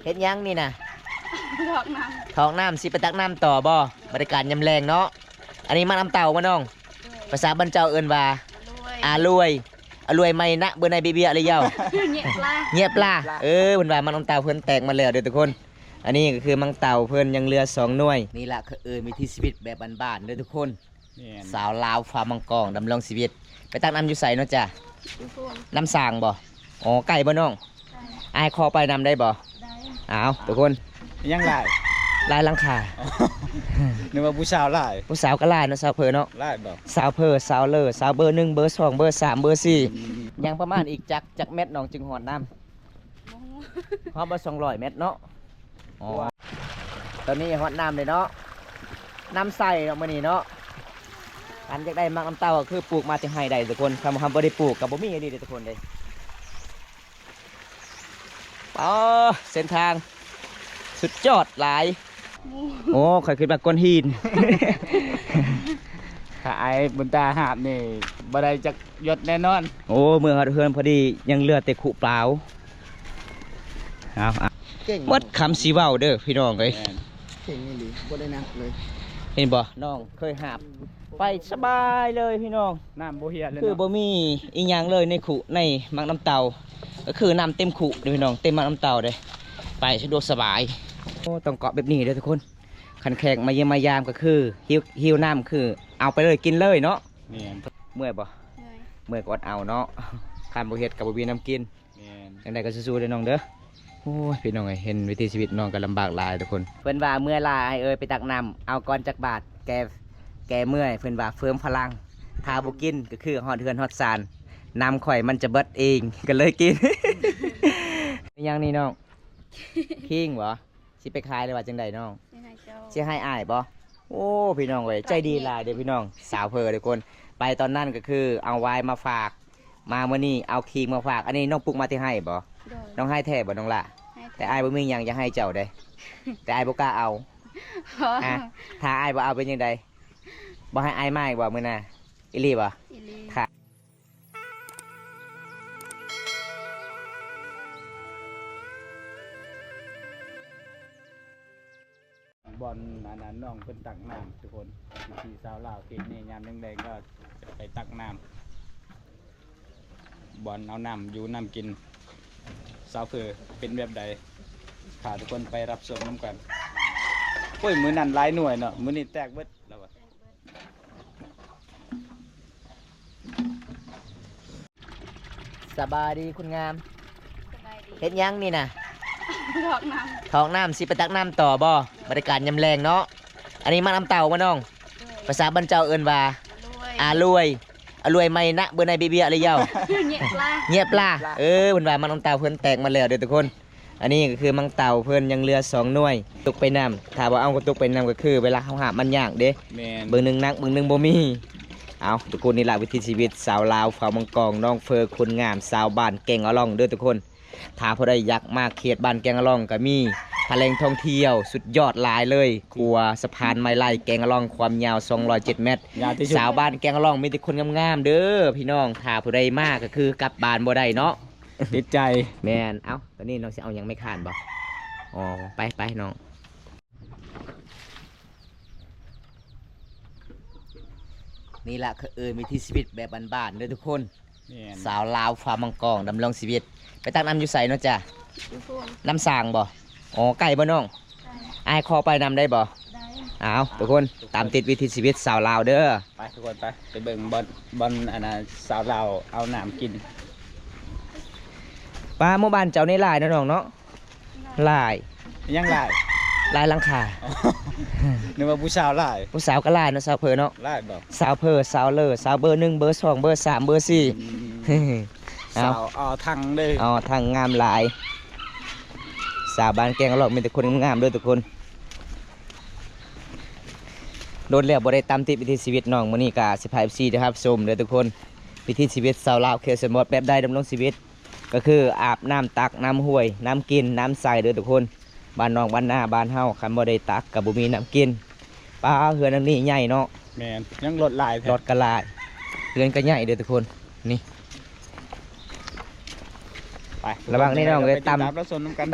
ເຮັດຫຍັງນີ້ນະ? ຖອກນ້ຳ ຖອກນ້ຳ ຊິໄປຕັກນ້ຳຕໍ່ບໍ່? ບັນຍາກາດຍາມແລງເນາະ. ອັນນີ້ໝາກນ້ຳເຕົ້າບໍ່ນ້ອງ? ໂດຍ ພາສາບ້ານເຈົ້າເອີ້ນວ່າ ອາລວຍ ອາລວຍ ອາລວຍໄມ້ນະ ເບີໃນເບຍໆ ອາລະເຍົາ ແຍະປລາ ແຍະປລາ. ເອີ ເພິ່ນວ່າໝາກນ້ຳເຕົ້າເພິ່ນແຕກໝົດແລ້ວເດີທຸກຄົນ. ອັນນີ້ກໍຄືໝາກເຕົ້າເພິ່ນຍັງເຫຼືອສອງໜ່ວຍ. ນີ້ລະຄືເອີ ວິຖີຊີວິດແບບບ້ານໆ ເດີທຸກຄົນ. ແມ່ນ ສາວລາວຟາມມັງກອງດຳລົງຊີວິດ. ໄປຕັກນ້ຳຢູ່ໃສເນາະຈ້ະ? ຢູ່ພຸ້ນ ນ້ຳສ້າງບໍ່? ອໍ ໃກ້ບໍ່ນ້ອງ? ໃກ້. ອ້າຍຂໍໄປນຳໄດ້ບໍ່? ໄດ້. ອ້າວ ທຸກຄົນ ຍັງຫຼາຍ ຫຼາຍຫຼັງຄາ. ອໍ ນຶກວ່າຜູ້ສາວຫຼາຍ. ຜູ້ສາວກໍຫຼາຍເນາະ ສາວເພີເນາະ. ຫຼາຍບໍ່? ສາວເພີ ສາວເລີ ສາວເບີໜຶ່ງ ເບີສອງ ເບີສາມ ເບີສີ່. ອືມ ຍັງປະມານອີກຈັກ ຈັກແມັດນ້ອງຈຶ່ງຮອດນ້ຳ? ບໍ່ຮູ້ ຮອດບໍ່ ສອງຮ້ອຍແມັດເນາະ. ອໍ ຕອນນີ້ຮອດນ້ຳເລີຍເນາະ ນ້ຳໃສເນາະມື້ນີ້ເນາະ. ຄັນຢາກໄດ້ໝາກນ້ຳເຕົ້າກໍຄືປູກມາແຕ່ໄຮ່ໄດ້ທຸກຄົນ ຄັນເຮົາບໍ່ໄດ້ປູກກໍບໍ່ມີອີ່ຫຼີເດ້ທຸກຄົນເດ້. ອໍ ເສັ້ນທາງສຸດຍອດຫຼາຍ. ໂອ້ ຂ້ອຍຄິດວ່າກ້ອນຫີນ ຖ້າອ້າຍບຸນຕາຫາບນີ້ບໍ່ໄດ້ຈັກຢົດແນ່ນອນ. ໂອ້ ເມື່ອຮອດເຮືອນພໍດີຍັງເຫຼືອແຕ່ຄຸເປົ່າ. ເອົາ ເກັ່ງ ໝົດຄຳຊິເວົ້າເດີພີ່ນ້ອງເອີຍ. ແມ່ນ ເກັ່ງອີ່ຫຼີ ບໍ່ໄດ້ໜັກເລີຍ. ເຫັນບໍ່ ນ້ອງເຄີຍຫາບ ໄປສະບາຍເລີຍພີ່ນ້ອງ. ນ້ຳບໍ່ເຮຍເລີຍ ຄືບໍ່ມີອີ່ຫຍັງເລີຍໃນຄຸ ໃນໝາກນ້ຳເຕົ້າ ກໍຄືນ້ຳເຕັມຄຸເດ້ພີ່ນ້ອງ ເຕັມໝາກນ້ຳເຕົ້າເດ້. ໄປສະດວກສະບາຍ. ໂອ້ ຕ້ອງເກາະແບບນີ້ເດີທຸກຄົນ. ຄັນແຂກມາຢ້ຽມມາຢາມກໍຄື ຫິວ ຫິວນ້ຳຄືເອົາໄປເລີຍ ກິນເລີຍເນາະ. ແມ່ນ ເມື່ອຍບໍ່? ເມື່ອຍ ເມື່ອຍກໍອົດເອົາເນາະ ຄັນບໍ່ເຮັດກໍບໍ່ມີນ້ຳກິນ. ແມ່ນ ຈັ່ງໃດກໍສູ້ໆເດີນ້ອງເດີ. ໂອ້ຍ ພີ່ນ້ອງເອີຍ ເຫັນວິຖີຊີວິດນ້ອງກໍລຳບາກຫຼາຍທຸກຄົນ. ເພິ່ນວ່າເມື່ອຍຫຼາຍ ອ້າຍເອີຍ ໄປຕັກນ້ຳ ເອົາກ່ອນຈັກບາດ ແກ້ ແກ້ເມື່ອຍ. ເພິ່ນວ່າເພີ່ມພະລັງ ຖ້າບໍ່ກິນກໍຄືຮອດເຮືອນຮອດຊານ ນ້ຳຂ້ອຍມັນຈະເບິດເອງ ກໍເລີຍກິນ. ແມ່ນຫຍັງນີ້ນ້ອງ? ຄີງບໍ່? ຊິໄປຂາຍຫຼືວ່າຈັ່ງໃດນ້ອງ? ຊິໃຫ້ເຈົ້າ ຊິໃຫ້ອ້າຍບໍ່? ໂອ້ ພີ່ນ້ອງເອີຍ ໃຈດີຫຼາຍເດີພີ່ນ້ອງ. ສາວເພີທຸກຄົນ ໄປຕອນນັ້ນກໍຄືເອົາວາຍມາຝາກ ມາມື້ນີ້ເອົາຄີງມາຝາກ. ອັນນີ້ນ້ອງປຸກມາແຕ່ໄຮ່ບໍ່? ໂດຍ ນ້ອງໄຮ່ແທ້ບໍ່ນ້ອງຫຼ້າ? ໄຮ່ແທ້. ແຕ່ອ້າຍບໍ່ມີຫຍັງຈະໃຫ້ເຈົ້າເດ້ ແຕ່ອ້າຍບໍ່ກ້າເອົາ. ຮະ ຖ້າອ້າຍບໍ່ເອົາເປັນຈັ່ງໃດ? ບໍ່ໃຫ້ອ້າຍມາອີກບໍ່ມື້ໜ້າ? ອີ່ຫຼີບໍ່? ອີ່ຫຼີ. ບ່ອນອັນນັ້ນ ນ້ອງເພິ່ນຕັກນ້ຳທຸກຄົນ. ວິຖີຊາວລາວເຂດນີ້ ຍາມແລງໆກໍຈະໄປຕັກນ້ຳ. ບ່ອນເອົານ້ຳຢູ່ນ້ຳກິນ ສາວເພີເປັນແບບໃດ ພາທຸກຄົນໄປຮັບຊົມນຳກັນ. ໂອ້ຍ ມື້ນັ້ນຫຼາຍໜ່ວຍເນາະ ມື້ນີ້ແຕກເບິດ. ສະບາຍດີຄົນງາມ. ສະບາຍດີ. ເຮັດຫຍັງນີ້ນະ? ຖອກນ້ຳ ຖອກນ້ຳ. ຊິໄປຕັກນ້ຳຕໍ່ບໍ່? ບັນຍາກາດຍາມແລງເນາະ. ອັນນີ້ໝາກນ້ຳເຕົ້າບໍ່ນ້ອງ? ໂດຍ. ພາສາບ້ານເຈົ້າເອີ້ນວ່າ ອາລວຍ ອາລວຍ ອາລວຍໄມ້ນະ ເບີໃນເບຍໆ ອະລະເຍົາ ແຍະປລາ ແຍະປລາ. ເອີ ເພິ່ນວ່າໝາກນ້ຳເຕົ້າເພິ່ນແຕກໝົດແລ້ວເດີທຸກຄົນ. ອັນນີ້ກໍຄືໝາກເຕົ້າເພິ່ນຍັງເຫຼືອສອງໜ່ວຍ ຕົກໄປນ້ຳ. ຖ້າບໍ່ເອົາກໍຕົກໄປນ້ຳ ກໍຄືເວລາເຮົາຫາບມັນຍາກເດ້. ແມ່ນ ເບິ່ງໜຶ່ງໜັກ ເບິ່ງໜຶ່ງບໍ່ມີ. ເອົາ ທຸກຄົນ ນີ້ລະວິຖີຊີວິດຊາວລາວເຜົ່າມັງກອງ ນ້ອງເຟີ ຄົນງາມ ຊາວບ້ານແກ້ງອະລ່ອງເດີທຸກຄົນ. ຖ້າຜູ້ໃດຢາກມາເຂດບ້ານແກ້ງອະລ່ອງ ກໍມີ ພະແຫຼ່ງທ່ອງທ່ຽວສຸດຍອດຫຼາຍເລີຍ ຂົວສະພານໄມ້ໄລ່ແກ້ງອະລ່ອງ ຄວາມຍາວສອງຮ້ອຍເຈັດແມັດ. ຍາວທີ່ສຸດ. ຊາວບ້ານແກ້ງອະລ່ອງມີແຕ່ຄົນງາມໆເດີພີ່ນ້ອງ. ຖ້າຜູ້ໃດມາກໍຄືກັບບ້ານບໍ່ໄດ້ເນາະ. ຕິດໃຈ. ແມ່ນ. ເອົ້າ ຕອນນີ້ນ້ອງຊິເອົາຫຍັງ ໄມ້ຄ້ານບໍ່? ອໍ ໄປໆ ນ້ອງ. ນີ້ລະຄືເອີ້ນວິຖີຊີວິດແບບບ້ານໆເດີທຸກຄົນ. ແມ່ນ. ສາວລາວຟາມມັງກອງດຳລົງຊີວິດ. ໄປຕັກນ້ຳຢູ່ໃສເນາະຈ້ະ? ຢູ່ພຸ້ນ. ນ້ຳສ້າງບໍ່? ອໍ ໃກ້ບໍ່ນ້ອງ? ໃກ້. ອ້າຍຂໍໄປນຳໄດ້ບໍ່? ໄດ້. ອ້າວ ທຸກຄົນ ຕາມຕິດວິຖີຊີວິດຊາວລາວເດີ. ໄປທຸກຄົນ ໄປ ໄປເບິ່ງບ່ອນ ບ່ອນອັນນ່າ ສາວລາວເອົານ້ຳກິນ. ປ້າ ໝູ່ບ້ານເຈົ້ານີ້ຫຼາຍເນາະນ້ອງເນາະ. ຫຼາຍ. ຍັງຫຼາຍ? ຫຼາຍຫຼັງຄາ. ອໍ ນຶກວ່າຜູ້ສາວຫຼາຍ. ຜູ້ສາວກໍຫຼາຍເນາະ ສາວເພີເນາະ. ຫຼາຍບໍ່? ສາວເພີ ສາວເລີ ສາວເບີໜຶ່ງ ເບີສອງ ເບີສາມ ເບີສີ່. ອືມ ເອົາ ສາວ ອໍ ທັງເດີ ອໍ ທັງງາມຫຼາຍ. ສາວບ້ານແກ້ງອະລ່ອງມີແຕ່ຄົນງາມໆເດີທຸກຄົນ. ດົນແລ້ວບໍ່ໄດ້ຕາມຕິດວິຖີຊີວິດນ້ອງ. ມື້ນີ້ກໍຊິພາເອັຟຊີໄດ້ຮັບຊົມເດີທຸກຄົນ ວິຖີຊີວິດຊາວລາວເຂດຊົນນະບົດແບບໃດ ດຳລົງຊີວິດ ກໍຄືອາບນ້ຳຕັກນ້ຳຫ້ວຍ ນ້ຳກິນ ນ້ຳໃສເດີທຸກຄົນ. ບ້ານນອກບ້ານນາບ້ານເຮົາ ຄັນບໍ່ໄດ້ຕັກກໍບໍ່ມີນ້ຳກິນ. ປ້າ ເຮືອນຫຼັງນີ້ໃຫຍ່ເນາະ. ແມ່ນ ຍັງລົດຫຼາຍແທ້. ລົດກໍຫຼາຍ ເຮືອນກໍໃຫຍ່ເດີທຸກຄົນ. ນີ້ ໄປ ລະວັງນີ້ນ້ອງເອີຍ ຕຳ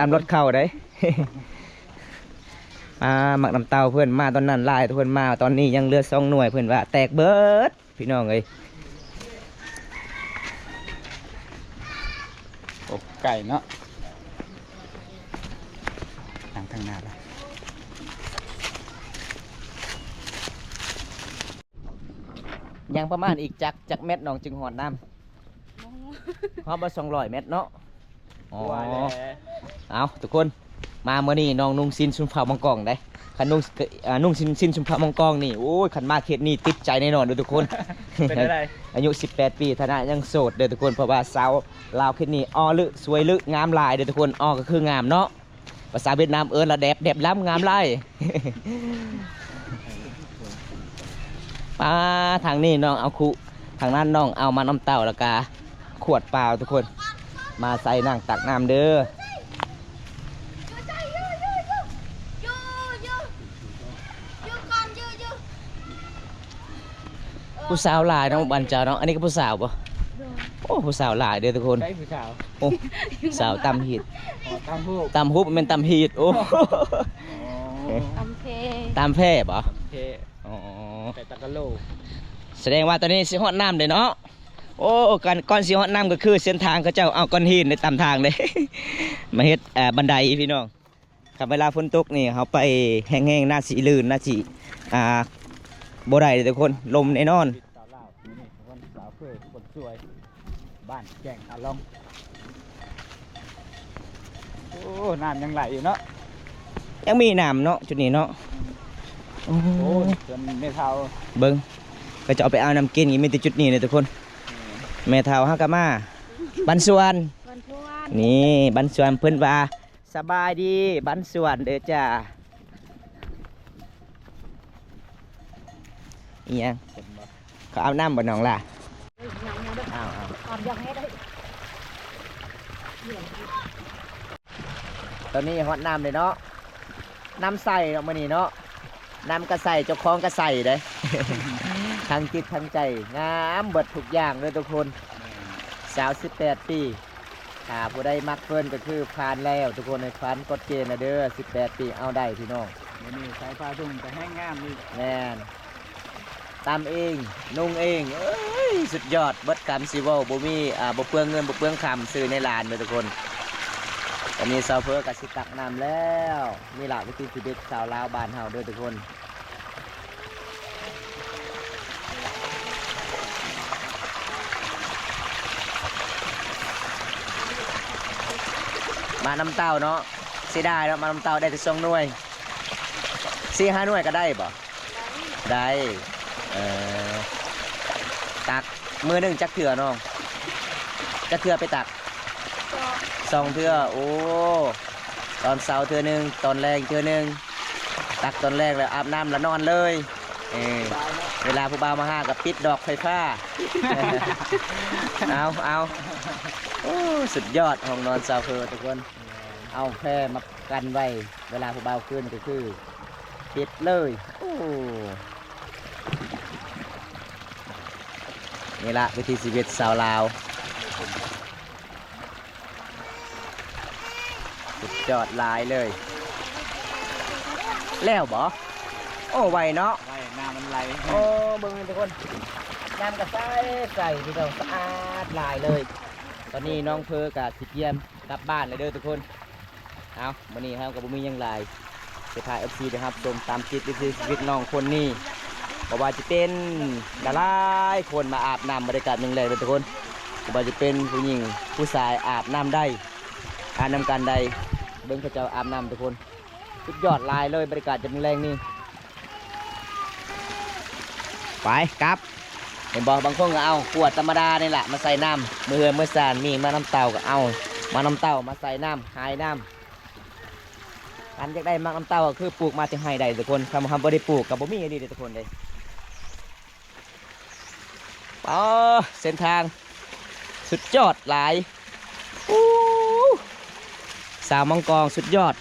ຕຳລົດເຂົ້າໄດ໋. ອ່າ ໝາກນ້ຳເຕົ້າເພິ່ນມາຕອນນັ້ນຫຼາຍ ເພິ່ນມາຕອນນີ້ຍັງເຫຼືອສອງໜ່ວຍ ເພິ່ນວ່າແຕກເບີດພີ່ນ້ອງເອີຍ. ໂອ້ ໄກເນາະ ທາງ ທາງໜ້າລະ ຍັງປະມານອີກຈັກ ຈັກແມັດນ້ອງຈຶ່ງຮອດນ້ຳ? ຮອດບໍ່ ສອງຮ້ອຍແມັດເນາະ? ອໍ ເອົາທຸກຄົນ ມາມື້ນີ້ນ້ອງນຸ່ງສິ້ນຊຸມເຜົ່າມັງກອງໄດ໋. ຄັນນຸ່ງ ອ່າ ນຸ່ງສິ້ນ ສິ້ນຊຸມເຜົ່າມັງກອງນີ້ ໂອ້ຍ ຄັນມາເຂດນີ້ຕິດໃຈແນ່ນອນເດີທຸກຄົນ. ເປັນຈັ່ງໃດ? ອາຍຸສິບແປດປີ ຖານະຍັງໂສດເດີທຸກຄົນ ເພາະວ່າສາວລາວເຂດນີ້ ອໍ ລຶ ສວຍລຶ ງາມຫຼາຍເດີທຸກຄົນ. ອໍ ກໍຄືງາມເນາະ. ພາສາຫວຽດນາມເອີ້ນວ່າແດບ ແດບລ້ຳ ງາມຫຼາຍ. ປ້າ ທາງນີ້ນ້ອງເອົາຄຸ ທາງນັ້ນນ້ອງເອົາໝາກນ້ຳເຕົ້າ ແລ້ວກະຂວດເປົ່າທຸກຄົນ ມາໃສ່ໜັງຕັກນ້ຳເດີ. ຜູ້ສາວຫຼາຍເນາະບ້ານເຈົ້າເນາະ. ອັນນີ້ກໍຜູ້ສາວບໍ່? ໂດຍ. ໂອ້ ຜູ້ສາວຫຼາຍເດີທຸກຄົນ. ໃຜຜູ້ສາວ? ໂອ້ ສາວຕຳຮີດ. ອໍ ຕຳຮູບ ຕຳຮູບ ແມ່ນຕຳຮີດ. ໂອ້ ອໍ ຕຳແພ ຕຳແພບໍ່? ຕຳແພ. ອໍ ແຕ່ຕະກະໂລ. ສະແດງວ່າຕອນນີ້ຊິຮອດນ້ຳເດ້ເນາະ. ໂອ້ ກ່ອນ ກ່ອນຊິຮອດນ້ຳກໍຄືເສັ້ນທາງເຂົາເຈົ້າເອົາກ້ອນຫີນໄດ້ຕຳທາງເດ້ ມາເຮັດ ເອີ ບັນໄດພີ່ນ້ອງ. ຄັນເວລາຝົນຕົກນີ້ ເຮົາໄປແຫ້ງໆ ໜ້າຊິລື່ນ ໜ້າຊິ ອ່າ ບໍ່ໄດ້ເດ້ທຸກຄົນ ລົມແນ່ນອນ. ສາວລາວ ມື້ນີ້ຄົນສາວເຟີ ຄົນສວຍ ບ້ານແກ້ງອາລອງ. ໂອ້ ນ້ຳຍັງໄຫຼຢູ່ເນາະ. ຍັງມີນ້ຳເນາະ ຈຸດນີ້ເນາະ. ໂອ້ ໂອ້ ຈົນແມ່ເຖົ້າ ເບິ່ງ ເຂົາເຈົ້າໄປເອົານ້ຳກິນ ມີແຕ່ຈຸດນີ້ເດ້ທຸກຄົນ. ແມ່ເຖົ້າເຮົາກໍມາ ບ້ານສວນ ບ້ານສວນ ນີ້ ບ້ານສວນ ເພິ່ນວ່າ ສະບາຍດີບ້ານສວນເດີຈ້າ. ອີຫຍັງ? ເຂົາອາບນ້ຳບໍ່ນ້ອງຫຼ້າ? ເອີ ອາບ ອາບ ອາບ ຕອນນີ້ຮອດນ້ຳເດ້ເນາະ. ນ້ຳໃສເນາະມື້ນີ້ເນາະ. ນ້ຳກະໃສ ເຈົ້າຂອງກະໃສເດ້. ທັງຈິດທັງໃຈ ງາມເບິດທຸກຢ່າງເດີທຸກຄົນ. ແມ່ນ. ສາວສິບແປດປີ. ຖ້າຜູ້ໃດມັກເພິ່ນກໍຄືຜ່ານແລ້ວທຸກຄົນເອີຍ. ຜ່ານກົດເກນແລ້ວເດີ ສິບແປດປີ ເອົາໄດ້ພີ່ນ້ອງ. ມື້ນີ້ໃສ່ຜ້າທຸງກໍແຮງງາມອີກ. ແມ່ນ. ຕຳເອງ ນຸ່ງເອງ ເອີຍ ສຸດຍອດ ເບິດຄຳຊິເວົ້າ ບໍ່ມີ ອ່າ ບໍ່ເປືອງເງິນ ບໍ່ເປືອງຄຳ ຊື້ໃຫ້ຫຼານເດີທຸກຄົນ. ຕອນນີ້ສາວເຟີກໍຊິຕັກນ້ຳແລ້ວ. ນີ້ລະວິຖີຊີວິດຊາວລາວບ້ານເຮົາເດີທຸກຄົນ. ໝາກນ້ຳເຕົ້າເນາະ ເສຍດາຍເນາະ ໝາກນ້ຳເຕົ້າໄດ້ແຕ່ສອງໜ່ວຍ ສີ່ຫ້າໜ່ວຍກໍໄດ້ບໍ່? ໄດ້ ເອີ ຕັກມື້ໜຶ່ງຈັກເທື່ອນ້ອງ? ຈັກເທື່ອໄປຕັກ? ສອງ ສອງເທື່ອ. ໂອ້ ຕອນເຊົ້າເທື່ອໜຶ່ງ ຕອນແລງເທື່ອໜຶ່ງ ຕັກຕອນແລງແລ້ວອາບນ້ຳແລ້ວນອນເລີຍ. ເອີ ເວລາຜູ້ບ່າວມາຫາກໍປິດດອກໄຟຟ້າ. ເອົາ ເອົາ ໂອ້ ສຸດຍອດ ຫ້ອງນອນຊາວເຟີທຸກຄົນ. ເອົາແພມາກັນໄວ້ ເວລາຜູ້ບ່າວຄືນກໍຄືປິດເລີຍ. ໂອ້ ນີ້ລະວິຖີຊີວິດຊາວລາວ. ສຸດຍອດຫຼາຍເລີຍ. ແລ້ວບໍ່? ໂອ້ ໄວເນາະ. ໄວ ນ້ຳມັນໄຫຼ. ໂອ້ ເບິ່ງນີ້ທຸກຄົນ ນ້ຳກໍໃສ ໃສ ພີ່ນ້ອງ ສະອາດຫຼາຍເລີຍ. ຕອນນີ້ນ້ອງເຟີກໍຊິກຽມກັບບ້ານແລ້ວເດີທຸກຄົນ. ເອົາ ມື້ນີ້ເຮົາກໍບໍ່ມີຫຍັງຫຼາຍ ຊິພາເອັຟຊີໄດ້ຮັບຊົມຕາມຕິດວິຖີຊີວິດນ້ອງຄົນນີ້ ບໍ່ວ່າຈະເປັນຫຼາຍໆຄົນມາອາບນ້ຳ ບັນຍາກາດຍາມແລງເດີທຸກຄົນ. ບໍ່ວ່າຈະເປັນຜູ້ຍິງຜູ້ຊາຍອາບນ້ຳໄດ້ ອາບນ້ຳກັນໄດ້. ເບິ່ງເຂົາເຈົ້າອາບນ້ຳທຸກຄົນ ສຸດຍອດຫຼາຍເລີຍ ບັນຍາກາດຍາມແລງນີ້. ໄປກັບ ເຫັນບໍ່ ບາງຄົນກໍເອົາຂວດທຳມະດານີ້ລະມາໃສ່ນ້ຳ ມື້ເຮືອນມື້ຊານ ມີໝາກນ້ຳເຕົ້າກໍເອົາໝາກນ້ຳເຕົ້າມາໃສ່ນ້ຳ ຫາຍນ້ຳ. ຄັນຢາກໄດ້ໝາກນ້ຳເຕົ້າກໍຄືປູກມາແຕ່ໄຮ່ໄດ້ທຸກຄົນ ຄັນເຮົາບໍ່ໄດ້ປູກກໍບໍ່ມີອີ່ຫຼີເດ້ທຸກຄົນເດ້. ອໍ ເສັ້ນທາງສຸດຍອດຫຼາຍ. ອູ້ ສາວມັງກອງສຸດຍອດ.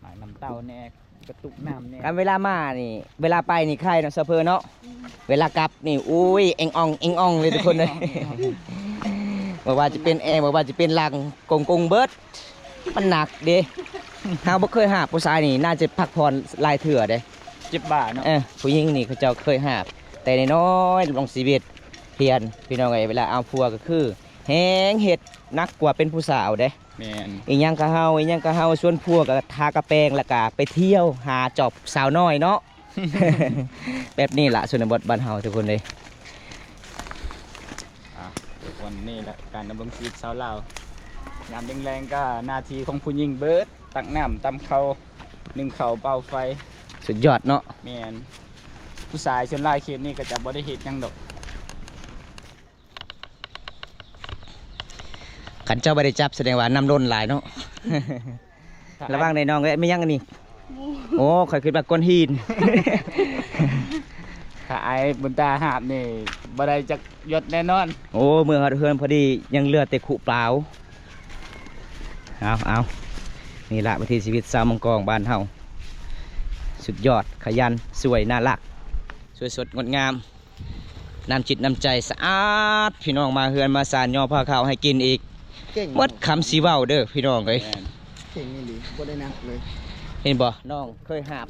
ໝາກນ້ຳເຕົ້າແດ່ ກະຕຸກນ້ຳແດ່. ຄັນເວລາມານີ້ ເວລາໄປນີ້ໄຄເນາະ ຊາວເພີເນາະ. ອືມ ເວລາກັບນີ້ ໂອ້ຍ ເອັງອ່ອງ ເອັງອ່ອງເລີຍທຸກຄົນເອີຍ. ບໍ່ວ່າຈະເປັນແອ ບໍ່ວ່າຈະເປັນຫຼັງ ກົງໆເບິດ ມັນໜັກເດ້. ເຮົາບໍ່ເຄີຍຫາບ ຜູ້ຊາຍນີ້ໜ້າຈະພັກຜ່ອນຫຼາຍເທື່ອເດ້. ເຈັບບ່າເນາະ. ເອີ ຜູ້ຍິງນີ້ເຂົາເຈົ້າເຄີຍຫາບແຕ່ນ້ອຍໆ ດຳລົງຊີວິດ ຮຽນ ພີ່ນ້ອງເອີຍ. ເວລາເອົາຜົວກໍຄືແຮງເຮັດໜັກກວ່າເປັນຜູ້ສາວເດ້. ແມ່ນ. ອີຫຍັງກໍເຮົາ ອີຫຍັງກໍເຮົາ ຊວນຜົວກໍທາກະແປງ ແລ້ວກໍໄປທ່ຽວຫາຈອບສາວນ້ອຍເນາະ. ແບບນີ້ລະ ຊົນນະບົດບ້ານເຮົາທຸກຄົນເອີຍ. ອ່າ ທຸກຄົນ ນີ້ແຫຼະການດຳລົງຊີວິດຊາວລາວ. ຍາມແລງໆກໍໜ້າທີ່ຂອງຜູ້ຍິງເບິດ ຕັກນ້ຳ ຕຳເຂົ້າ ໜຶ້ງເຂົ້າ ເປົ່າໄຟ. ສຸດຍອດເນາະ. ແມ່ນ. ຜູ້ຊາຍສ່ວນຫຼາຍເຂດນີ້ກໍຈະບໍ່ໄດ້ເຮັດຫຍັງດອກ. ຄັນເຈົ້າບໍ່ໄດ້ຈັບ ສະແດງວ່ານ້ຳລົ້ນຫຼາຍເນາະ. ລະວັງເດີນ້ອງເອີຍ. ແມ່ນຫຍັງອັນນີ້? ໂອ້ ຂ້ອຍຄິດວ່າກ້ອນຫີນ. ຖ້າອ້າຍບຸນຕາຫາບນີ້ບໍ່ໄດ້ຈັກຢົດແນ່ນອນ. ໂອ້ ເມືອຮອດເຮືອນພໍດີ ຍັງເຫຼືອແຕ່ຄຸເປົ່າ. ເອົາ ເອົາ ນີ້ລະວິຖີຊີວິດຊາວມັງກອງບ້ານເຮົາ ສຸດຍອດ ຂະຫຍັນ ສວຍ ໜ້າລັກ ສວຍສົດງົດງາມ. ນ້ຳຈິດນ້ຳໃຈສະອາດ ພີ່ນ້ອງ ມາເຮືອນມາຊານຍໍຜ້າຂາວໃຫ້ກິນອີກ. ເກັ່ງ ໝົດຄຳຊິເວົ້າເດີພີ່ນ້ອງເອີຍ. ແມ່ນ ເກັ່ງອີ່ຫຼີ ບໍ່ໄດ້ໜັກເລີຍ. ເຫັນບໍ່ ນ້ອງເຄີຍຫາບ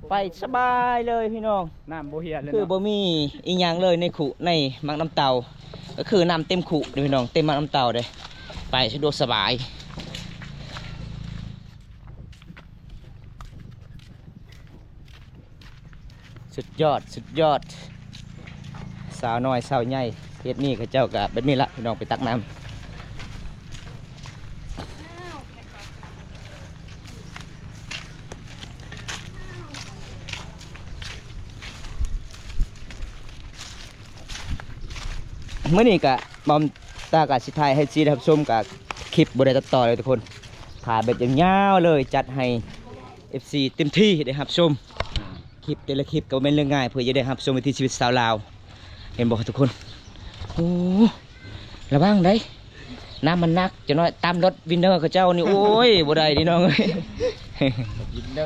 ໄປສະບາຍເລີຍພີ່ນ້ອງ. ນ້ຳບໍ່ເຫ່ຍເລີຍ ຄືບໍ່ມີອີ່ຫຍັງເລີຍໃນຄຸໃນໝາກນ້ຳເຕົ້າ ກໍຄືນ້ຳເຕັມຄຸເດີພີ່ນ້ອງ ເຕັມໝາກນ້ຳເຕົ້າເດ້. ໄປສະດວກສະບາຍ. ສຸດຍອດ ສຸດຍອດ ສາວນ້ອຍສາວໃຫຍ່ເຂດນີ້ ເຂົາເຈົ້າກໍແບບນີ້ລະພີ່ນ້ອງ ໄປຕັກນ້ຳ. ມື້ນີ້ກະບ່າວຕາກະຊິຖ່າຍໃຫ້ເອັຟຊີໄດ້ຮັບຊົມ ກະຄລິບບໍ່ໄດ້ຕັດຕໍ່ເລີຍທຸກຄົນ ຖ່າຍແບບຍາວໆເລີຍ ຈັດໃຫ້ເອັຟຊີເຕັມທີ່ໄດ້ຮັບຊົມ. ຄລິບແຕ່ລະຄລິບກໍບໍ່ແມ່ນເລື່ອງງ່າຍ ເພື່ອຈະໄດ້ຮັບຊົມວິຖີຊີວິດຊາວລາວ. ເຫັນບໍ່ທຸກຄົນ? ໂອ້ ລະວັງເດ້ ນ້ຳມັນໜັກ ຈັກໜ້ອຍຕຳລົດວິນເນີເຂົາເຈົ້ານີ້ ໂອ້ຍ ບໍ່ໄດ້ເດ້ນ້ອງເອີຍ. ວິນເນີ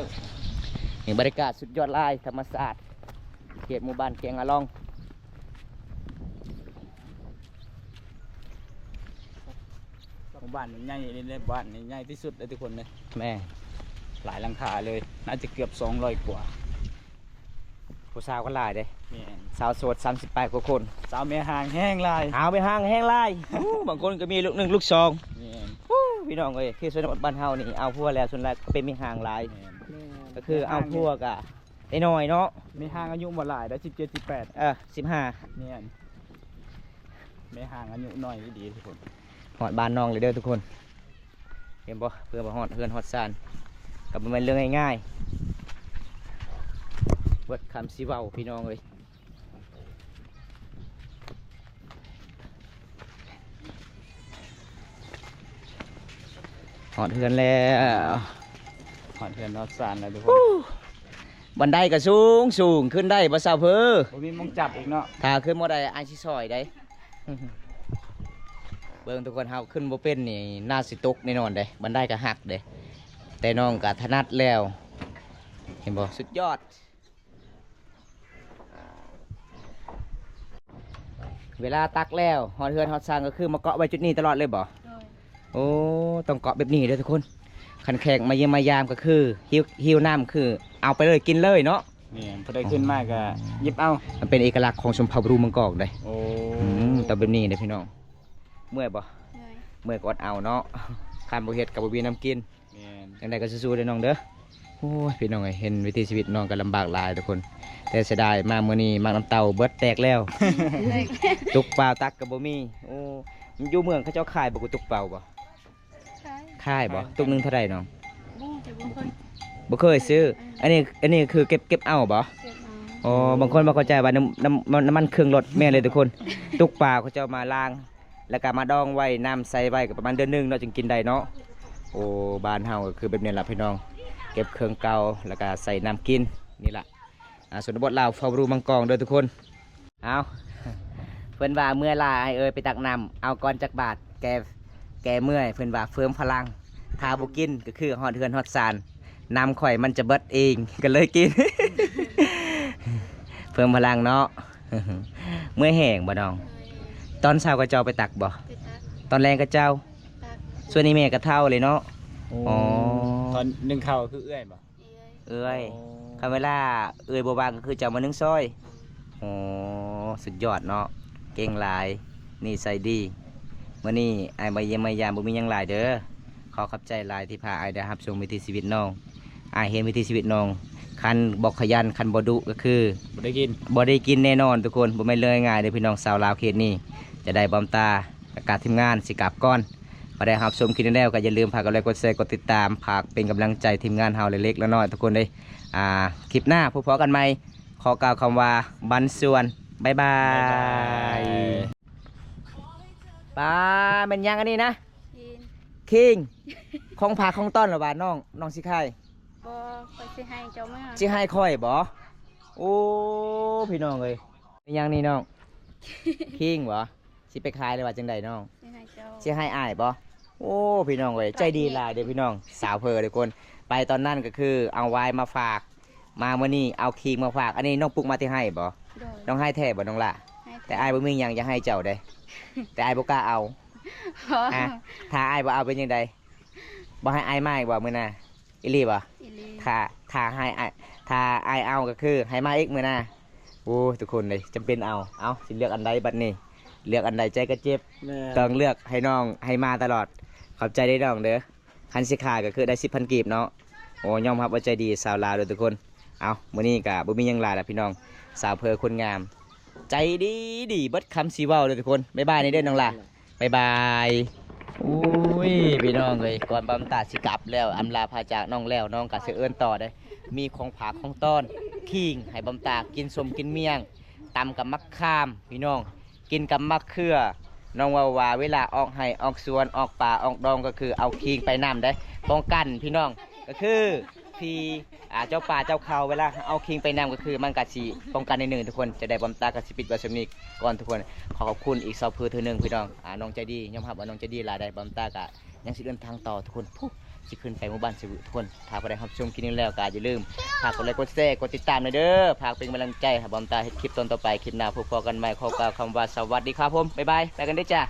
ນີ້ບັນຍາກາດສຸດຍອດຫຼາຍ ທຳມະຊາດ ເຂດໝູ່ບ້ານແກງອາລອງ. ໝູ່ບ້ານນີ້ໃຫຍ່ເດ້ ບ້ານນີ້ໃຫຍ່ທີ່ສຸດເດ້ທຸກຄົນເດ້. ແມ່ນ ຫຼາຍຫຼັງຄາເລີຍ ໜ້າຈະເກືອບສອງຮ້ອຍກວ່າ. ຜູ້ສາວກໍຫຼາຍເດ້. ແມ່ນ ສາວໂສດສາມສິບປາຍກວ່າຄົນ. ສາວແມ່ຮ້າງແຮງຫຼາຍ. ສາວແມ່ຮ້າງແຮງຫຼາຍ. ໂອ້ ບາງຄົນກໍມີລູກໜຶ່ງລູກສອງ. ແມ່ນ. ໂອ້ ພີ່ນ້ອງເອີຍ ເຂດຊົນນະບົດບ້ານເຮົານີ້ ເອົາຜົວແລ້ວ ສ່ວນຫຼາຍກໍເປັນແມ່ຮ້າງຫຼາຍ. ແມ່ນ. ກໍຄືເອົາຜົວກໍ ໄດ້ໜ້ອຍເນາະ. ແມ່ຮ້າງອາຍຸບໍ່ຫຼາຍເດ້ ສິບເຈັດ ສິບແປດ. ເອີ ສິບຫ້າ. ແມ່ນ ແມ່ຮ້າງອາຍຸນ້ອຍອີ່ຫຼີທຸກຄົນ. ຮອດບ້ານນ້ອງແລ້ວເດີທຸກຄົນ ເຫັນບໍ່? ເພື່ອມາຮອດເຮືອນຮອດຊານ ກໍບໍ່ແມ່ນເລື່ອງງ່າຍໆ ເບິດຄຳຊິເວົ້າພີ່ນ້ອງເອີຍ. ຮອດເຮືອນແລ້ວ ຮອດເຮືອນຮອດຊານແລ້ວທຸກຄົນ. ບັນໄດກໍສູງໆ ຂຶ້ນໄດ້ບໍ່ສາວເພີ? ບໍ່ມີໝ່ອງຈັບອີກເນາະ. ຖ້າຂຶ້ນບໍ່ໄດ້ ອ້າຍຊິຊ່ອຍໄດ. ເບິ່ງທຸກຄົນ ເຮົາຂຶ້ນບໍ່ເປັນນີ້ ໜ້າຊິຕົກແນ່ນອນເດ້. ບັນໄດກໍຫັກເດ້ ແຕ່ນ້ອງກໍຖະໜັດແລ້ວ ເຫັນບໍ່? ສຸດຍອດ. ເວລາຕັກແລ້ວ ຮອດເຮືອນຮອດຊານ ກໍຄືມາເກາະໄວ້ຈຸດນີ້ຕະຫຼອດເລີຍບໍ່? ໂດຍ. ໂອ້ ຕ້ອງເກາະແບບນີ້ເດີທຸກຄົນ. ຄັນແຂກມາຢ້ຽມມາຢາມກໍຄື ຫິວ ຫິວນ້ຳຄືເອົາໄປເລີຍ ກິນເລີຍເນາະ. ແມ່ນ ຜູ້ໃດຂຶ້ນມາກໍຫຍິບເອົາ. ມັນເປັນເອກະລັກຂອງຊົນເຜົ່າບຣູມັງກອກເດ້. ໂອ້ ອືມ ຕ້ອງແບບນີ້ເດ້ພີ່ນ້ອງ. ເມື່ອຍບໍ່? ໂດຍ. ເມື່ອຍກໍອົດເອົາເນາະ. ຄັນບໍ່ເຮັດກໍບໍ່ມີນ້ຳກິນ. ແມ່ນ. ຈັ່ງໃດກໍສູ້ໆເດີນ້ອງເດີ. ໂອ້ຍ ພີ່ນ້ອງເອີຍ ເຫັນວິຖີຊີວິດນ້ອງກໍລຳບາກຫຼາຍທຸກຄົນ ແຕ່ເສຍດາຍມາມື້ນີ້ໝາກນ້ຳເຕົ້າເບິດແຕກແລ້ວ. ຕຸກປາຕັກກໍບໍ່ມີ. ໂອ້ ຢູ່ເມືອງເຂົາເຈົ້າຂາຍບໍ່ ຕຸກເປົ່າບໍ່? ຂາຍ. ຂາຍບໍ່? ຂາຍ. ຕຸກໜຶ່ງເທົ່າໃດນ້ອງ? ບໍ່ ແຕ່ບໍ່ເຄີຍ ບໍ່ເຄີຍຊື້. ເອີ ອັນນີ້ ອັນນີ້ຄືເກັບ ເກັບເອົາບໍ່? ເກັບເອົາ. ອໍ ບາງຄົນບໍ່ເຂົ້າໃຈວ່ານ້ຳ ນ້ຳ ນ້ຳມັນເຄື່ອງລົດ. ແມ່ນເລີຍທຸກຄົນ ຕຸກປາເຂົາເຈົ້າມາລ້າງ ແລ້ວກໍມາດອງໄວ້ ນ້ຳໃສ່ໄວ້ກໍປະມານເດືອນໜຶ່ງເນາະ ຈຶ່ງກິນໄດ້ເນາະ. ໂອ້ ບ້ານເຮົາກໍຄືແບບນີ້ລະພີ່ນ້ອງ ເກັບເຄື່ອງເກົ່າ ແລ້ວກໍໃສ່ນ້ຳກິນ. ນີ້ລະ ອ່າ ຊົນນະບົດລາວ ເຜົ່າບຣູມັງກອງເດີທຸກຄົນ. ເອົາ ເພິ່ນວ່າເມື່ອຍຫຼາຍ ອ້າຍເອີຍ ໄປຕັກນ້ຳ ເອົາກ່ອນຈັກບາດ ແກ້ ແກ້ເມື່ອຍ. ເພິ່ນວ່າເພີ່ມພະລັງ ຖ້າບໍ່ກິນກໍຄືຮອດເຮືອນຮອດຊານ ນ້ຳຂ້ອຍມັນຈະເບິດເອງ ກໍເລີຍກິນ ເພີ່ມພະລັງເນາະ. ເມື່ອຍແຮງບໍ່ນ້ອງ? ຕອນເຊົ້າກໍເຈົ້າໄປຕັກບໍ່? ໄປຕັກ. ຕອນແລງກະເຈົ້າ ຕັກ ສ່ວນອີ່ແມ່ກະເຖົ້າເລີຍເນາະ. ໂອ້ ອໍ ຕອນໜຶ້ງເຂົ້າຄືເອື້ອຍບໍ່? ເອື້ອຍ ໂອ້ ຄັນເວລາເອື້ອຍບໍ່ວ່າງກະຄືເຈົ້າມາໜຶ້ງຊ່ອຍ. ໂອ້ ສຸດຍອດເນາະ ເກັ່ງຫຼາຍ ນິໄສດີ. ມື້ນີ້ອ້າຍມາຢ້ຽມມາຢາມ ບໍ່ມີຫຍັງຫຼາຍເດີ ຂໍຂອບໃຈຫຼາຍທີ່ພາອ້າຍໄດ້ຮັບຊົມວິຖີຊີວິດນ້ອງ. ອ້າຍເຫັນວິຖີຊີວິດນ້ອງ ຄັນບໍ່ຂະຫຍັນ ຄັນບໍ່ດຸກະຄື ບໍ່ໄດ້ກິນ ບໍ່ໄດ້ກິນແນ່ນອນທຸກຄົນ. ບໍ່ແມ່ນເລື່ອງງ່າຍເດີພີ່ນ້ອງ ຊາວລາວເຂດນີ້ຈະໄດ້. ບອມຕາ ກະທີມງານຊິກັບກ່ອນ. ພາໄດ້ຮັບຊົມຄລິບນີ້ແລ້ວ ກະຢ່າລືມພາກົດໄລກ໌ ກົດແຊ ກົດຕິດຕາມ ພາເປັນກຳລັງໃຈທີມງານເຮົາເລັກໆນ້ອຍໆທຸກຄົນເດີ. ອ່າ ຄລິບໜ້າພົບພໍ້ກັນໃໝ່ ຂໍກ່າວຄຳວ່າບັນຊວນ ບາຍບາຍ ບາຍບາຍ. ປາ ແມ່ນຫຍັງອັນນີ້ນະ? ຄີງ ຄີງ ຂອງຝາກຂອງຕ້ອນລະຫວານ້ອງ ນ້ອງຊິຂາຍ? ບໍ່ ຂ້ອຍຊິໃຫ້ເຈົ້າມາ. ຊິໃຫ້ຂ້ອຍບໍ? ໂອ້ ພີ່ນ້ອງເອີຍ ແມ່ນຫຍັງນີ້ນ້ອງ? ຄີງບໍ? ຊິໄປຂາຍຫຼືວ່າຈັ່ງໃດນ້ອງ? ຊິໃຫ້ເຈົ້າ ຊິໃຫ້ອ້າຍບໍ? ໂອ້ ພີ່ນ້ອງເອີຍ ໃຈດີຫຼາຍເດີພີ່ນ້ອງ ສາວເພີທຸກຄົນ. ໄປຕອນນັ້ນກະຄືເອົາວາຍມາຝາກ ມາມື້ນີ້ເອົາຄີງມາຝາກ. ອັນນີ້ນ້ອງປຸກມາແຕ່ໄຮ່ບໍ? ໂດຍ ນ້ອງໄຮ່ແທ້ບໍນ້ອງຫຼ້າ? ໄຮ່ແທ້. ແຕ່ອ້າຍບໍ່ມີຫຍັງຢາກໃຫ້ເຈົ້າເດ້ ແຕ່ອ້າຍບໍ່ກ້າເອົາ. ບໍ່ ອາ ຖ້າອ້າຍບໍ່ເອົາເປັນຈັ່ງໃດ? ບໍ່ໃຫ້ອ້າຍມາອີກບໍມື້ໜ້າ? ອີ່ຫຼີບໍ? ອີ່ຫຼີ. ຖ້າ ຖ້າໃຫ້ອ້າຍ ຖ້າອ້າຍເອົາກະຄືໃຫ້ມາອີກມື້ໜ້າ. ໂອ້ ທຸກຄົນເອີຍ ຈຳເປັນເອົາ. ເອົາ ຊິເລືອກອັນໃດບັດນີ້? ເລືອກອັນໃດໃຈກະເຈັບ. ແມ່ນ ຕ້ອງເລືອກໃຫ້ນ້ອງໃຫ້ມາຕະຫຼອດ. ຂອບໃຈເດີນ້ອງເດີ. ຄັນຊິຂາຍກະຄືໄດ້ສິບພັນກີບເນາະ. ໂອ້ ຍອມຮັບວ່າໃຈດີ ສາວລາວເດີທຸກຄົນ. ເອົາ ມື້ນີ້ກະບໍ່ມີຫຍັງຫຼາຍລະພີ່ນ້ອງ ສາວເພີຄົນງາມ ໃຈດີດີ ເບິດຄຳຊິເວົ້າເດີທຸກຄົນ. ບາຍບາຍແນ່ເດີນ້ອງຫຼ້າ ບາຍບາຍ. ໂອ້ຍ ພີ່ນ້ອງເອີຍ ກ່ອນບອມຕາຊິກັບແລ້ວ ອຳລາພາຈາກນ້ອງແລ້ວ ນ້ອງກະຊິເອີ້ນຕໍ່ເດ້ ມີຂອງຝາກຂອງຕ້ອນ ຄີງ ໃຫ້ບອມຕາກິນສົ້ມກິນໝ້ຽງ ຕຳກັບໝາກຂາມ ພີ່ນ້ອງ ກິນກັບໝາກເຂືອ. ນ້ອງເວົ້າວ່າເວລາອອກໄຮ່ອອກສວນ ອອກປ່າອອກດອງ ກະຄືເອົາຄີງໄປນຳເດ້ ປ້ອງກັນພີ່ນ້ອງ ກະຄືຜີ ອາ ເຈົ້າປ່າເຈົ້າເຂົາ ເວລາເອົາຄີງໄປນຳກະຄືມັນກະຊິປ້ອງກັນໜ້ອຍໜຶ່ງທຸກຄົນ. ຈັ່ງໃດບອມຕາກະຊິປິດໄວ້ສ່ຳນີ້ກ່ອນທຸກຄົນ. ຂໍຂອບຄຸນອີກສາວເພີເທື່ອໜຶ່ງພີ່ນ້ອງ ອາ ນ້ອງໃຈດີ ຍອມຮັບວ່ານ້ອງໃຈດີຫຼາຍໃດ໋. ບອມຕາກະຍັງຊິເດີນທາງຕໍ່ທຸກຄົນ ພຸ້ນ ຊິຂຶ້ນໄປໝູ່ບ້ານຊະວຶທຸກຄົນ. ຖ້າຜູ້ໃດຮັບຊົມຄລິບນີ້ແລ້ວກະຢ່າລືມຝາກກົດໄລກ໌ ກົດແຊ ກົດຕິດຕາມແນ່ເດີ ຝາກເປັນກຳລັງໃຈໃຫ້ບອມຕາເຮັດຄລິບຕອນຕໍ່ໄປ. ຄລິບໜ້າພົບພໍ້ກັນໃໝ່ ຂໍກ່າວຄຳວ່າສະຫວັດດີຄັບຜົມ ບາຍບາຍ ໄປກັນເດີຈ້າ.